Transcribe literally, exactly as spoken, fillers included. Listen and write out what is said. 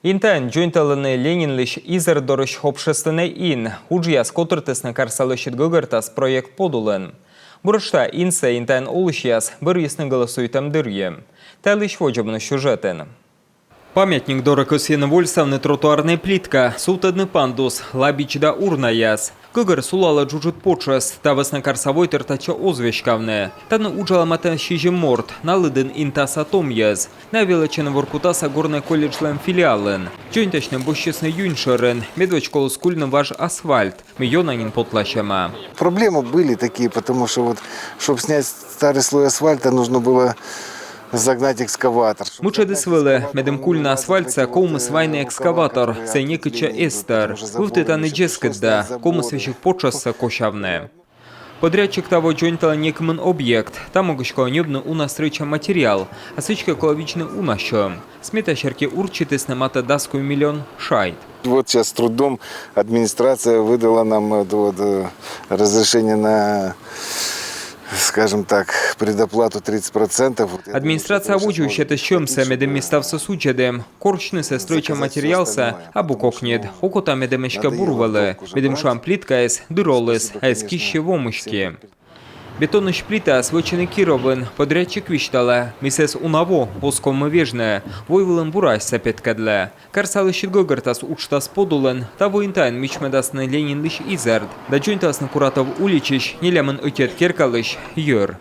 Интаын дзоньталӧны Ленинлысь изэрд дорысь общественнӧй ин. Уджъяс котыртісны «Карса лӧсьыд гӧгӧртас» проект подулын. Буретш та инсӧ Интаын олысьяс бӧрйисны гӧлӧсуйтӧм дырйи. Та йылысь водзӧ миян сюжетын. Памятник дорӧ кӧсйӧны вольсавны тротуарнӧй плитка, сувтӧдны пандус, лабич да урнаяс. Гӧгӧр сулалӧ джуджыд потшӧс, та вӧсна «Карса войтыр» татчӧ оз веськавны. Тані уджалӧ матӧ сизим морт, на лыдын Интаса том йӧз. Найӧ велӧдчӧны Воркутаса горнӧй колледжлӧн филиалын. Дзоньтасьны босьтчисны юнь шӧрын, медводз коліс кульны важ асфальт, мый ёна нин потласьӧма. Проблемы были такие, потому что вот, чтобы снять старый слой асфальта, нужно было загнать экскаватор. Мытшӧдыс вӧлі, медым кульны асфальтсӧ, ковмис вайны экскаватор, сійӧ некытчӧ эз тӧр. Вывті тані дзескыд да, ковмис весиг потшӧссӧ косявны. Подрядчик таво дзоньталӧ некымын объект. Та могысь колӧ ньӧбны уна стрӧитчан материал, а сідзкӧ колӧ видзны уна сьӧм. Смета серти урчитісны матӧ дас куим миллион шайт. Вот сейчас с трудом администрация выдала нам это вот, э, разрешение на, скажем так, предоплату тридцать процентов. Администрация водзӧ сетіс сьӧмсӧ, медым ми ставсӧ судзӧдім. Корсьны сійӧ стрӧитчан материалсӧ абу кокньыд. Окота, медым эськӧ бур вӧлі, медым шуам, плиткаыс дыр оліс, а эз киссьы во мысти. Бетонысь плитаяс вӧчӧны Кировын. Подрядчик висьталӧ, мый сійӧс уна во оз ковмы вежны, войвылын бур асьсӧ петкӧдлӧ. «Карса лӧсьыд гӧгӧртас» уджтас подулын. Таво Интаын мичмӧдасны Ленинлысь изэрд да дзоньтасны Куратов уличысь нелямын ӧтиӧд керкалысь йӧр.